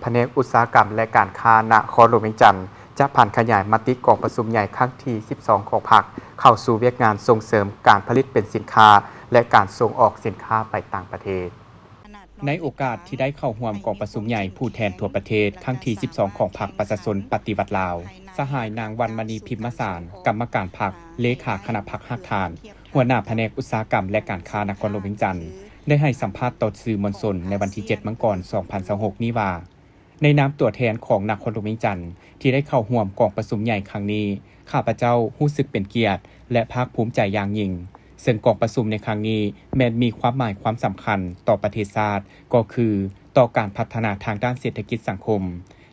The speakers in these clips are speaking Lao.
ພະແນກອຸດສາຫະກຳ ແລະ ການຄ້ານະຄອນຫຼວງວຽງຈັນ ຈະຜັນຂະຫຍາຍມະຕິກອງປະຊຸມໃຫຍ່ຄັ້ງທີສິບສອງຂອງພັກ ເຂົ້າສູ່ວຽກງານສົ່ງເສີມການຜະລິດເປັນສິນຄ້າ ແລະ ການສົ່ງອອກສິນຄ້າໄປຕ່າງປະເທດ. ໃນໂອກາດທີ່ໄດ້ເຂົ້າຮ່ວມກອງປະຊຸມໃຫຍ່ຜູ້ແທນທົ່ວປະເທດຄັ້ງທີສິບສອງຂອງພັກປະຊາຊົນປະຕິວັດລາວ, ສະຫາຍນາງ ວັນມະນີ ພິມມະສານ ກຳມະການພັກ, ເລຂາຄະນະພັກຮາກຖານ, ຫົວໜ້າພະແນກອຸດສາຫະກຳ ແລະ ການຄ້ານະຄອນຫຼວງວຽງຈັນ ໄດ້ໃຫ້ສຳພາດຕໍ່ສື່ມວນຊົນໃນວັນທີເຈັດ ມັງກອອນ ສອງພັນຊາວຫົກນີ້ວ່າ, ໃນນາມຕົວແທນຂອງນະຄອນຫຼວງວຽງຈັນ ທີ່ໄດ້ເຂົ້າຮ່ວມກອງປະຊຸມໃຫຍ່ຄັ້ງນີ້, ຂ້າພະເຈົ້າຮູ້ສຶກເປັນກຽດ ແລະ ພາກພູມໃຈຢ່າງຍິ່ງ, ເຊິ່ງກອງປະຊຸມໃນຄັ້ງນີ້ແມ່ນມີຄວາມໝາຍຄວາມສຳຄັນຕໍ່ປະເທດຊາດ, ກໍຄືຕໍ່ການພັດທະນາທາງດ້ານເສດຖະກິດສັງຄົມ.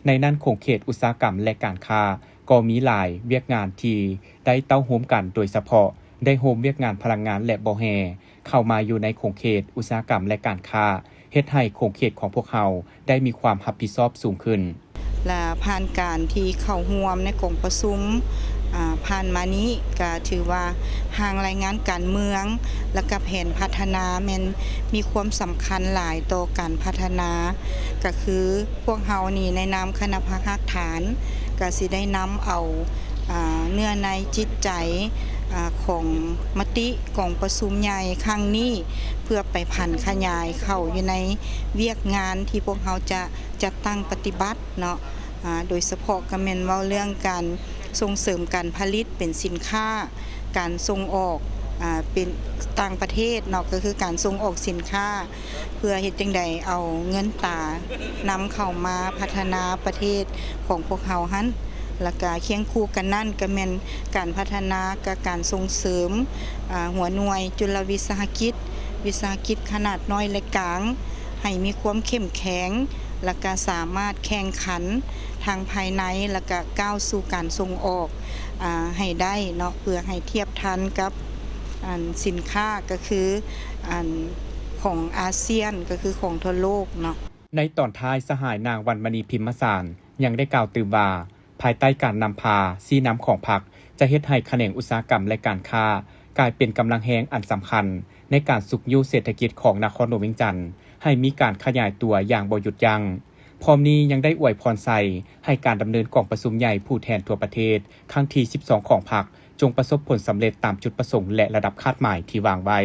ໃນນັ້ນຂົງເຂດອຸດສາຫະກຳ ແລະ ການຄ້າ ກໍມີຫຼາຍວຽກງານທີ່ໄດ້ເຕົ້າໂຮມກັນ, ໂດຍສະເພາະໄດ້ໂຮມວຽກງານພະລັງງານ ແລະ ບໍ່ແຮ່ ເຂົ້າມາຢູ່ໃນຂົງເຂດອຸດສາຫະກຳ ແລະ ການຄ້າ, ເຮັດໃຫ້ຂົງເຂດຂອງພວກເຮົາໄດ້ມີຄວາມຮັບຜິດຊອບສູງຂຶ້ນ. ແລະ ຜ່ານການທີ່ເຂົ້າຮ່ວມໃນກອງປະຊຸມ ອາ ຜ່ານມານີ້ ກະຖືວ່າຮ່າງລາຍງານການເມືອງ ແລະ ກະແຜນພັດທະນາແມ່ນມີຄວາມສຳຄັນຫຼາຍຕໍ່ການພັດທະນາ. ກະຄືພວກເຮົານີ້ໃນນາມຄະນະພັກຮາກຖານ ກະຊິໄດ້ນຳເອົາ ອາ ເນື້ອໃນຈິດໃຈ ອາ ຂອງມະຕິກອງປະຊຸມໃຫຍ່ຄັ້ງນີ້ ເພື່ອໄປຜັນຂະຫຍາຍເຂົ້າຢູ່ໃນວຽກງານທີ່ພວກເຮົາຈະຈັດຕັ້ງປະຕິບັດເນາະ. ອາ ໂດຍສະເພາະກະແມ່ນເວົ້າເລື່ອງການສົ່ງເສີມການຜະລິດເປັນສິນຄ້າ, ການສົ່ງອອກ ອາ ເປັນຕ່າງປະເທດເນາະ, ກະຄືການສົ່ງອອກສິນຄ້າ ເພື່ອເຮັດຈັ່ງໃດເອົາເງິນຕານຳເຂົ້າມາພັດທະນາປະເທດຂອງພວກເຮົາຫັ້ນ. ແລ້ວກະຄຽງຄູ່ກັນນັ້ນກະແມ່ນການພັດທະນາ ກະການສົ່ງເສີມ ອາ ຫົວໜ່ວຍຈຸລະວິສາຫະກິດ, ວິສາຫະກິດຂະໜາດນ້ອຍ ແລະ ກາງ ໃຫ້ມີຄວາມເຂັ້ມແຂງ ແລ້ວກະສາມາດແຂ່ງຂັນທາງພາຍໃນ ແລ້ວກະກ້າວສູ່ການສົ່ງອອກ ອາ ໃຫ້ໄດ້ເນາະ, ເພື່ອໃຫ້ທຽບທັນກັບ ອັນ ສິນຄ້າ ກະຄື ອັນ ຂອງອາຊຽນ ກະຄືຂອງທົ່ວໂລກເນາະ. ໃນຕອນທ້າຍ, ສະຫາຍນາງ ວັນມະນີ ພິມມະສານ ຍັງໄດ້ກ່າວຕື່ມວ່າ, ພາຍໃຕ້ການນຳພາຊີ້ນຳຂອງພັກ ຈະເຮັດໃຫ້ຂະແໜງອຸດສາຫະກຳ ແລະ ການຄ້າ ກາຍເປັນກຳລັງແຮງອັນສຳຄັນໃນການຊຸກຍູ້ເສດຖະກິດຂອງນະຄອນຫຼວງວຽງຈັນ ໃຫ້ມີການຂະຫຍາຍຕົວຢ່າງບໍ່ຢຸດຢັ້ງ. ພ້ອມນີ້ຍັງໄດ້ອວຍພອນໄຊໃຫ້ການດຳເນີນກອງປະຊຸມໃຫຍ່ຜູ້ແທນທົ່ວປະເທດຄັ້ງທີສິບສອງຂອງພັກ ຈົ່ງປະສົບຜົນສຳເລັດຕາມຈຸດປະສົງ ແລະ ລະດັບຄາດໝາຍທີ່ວາງໄວ້.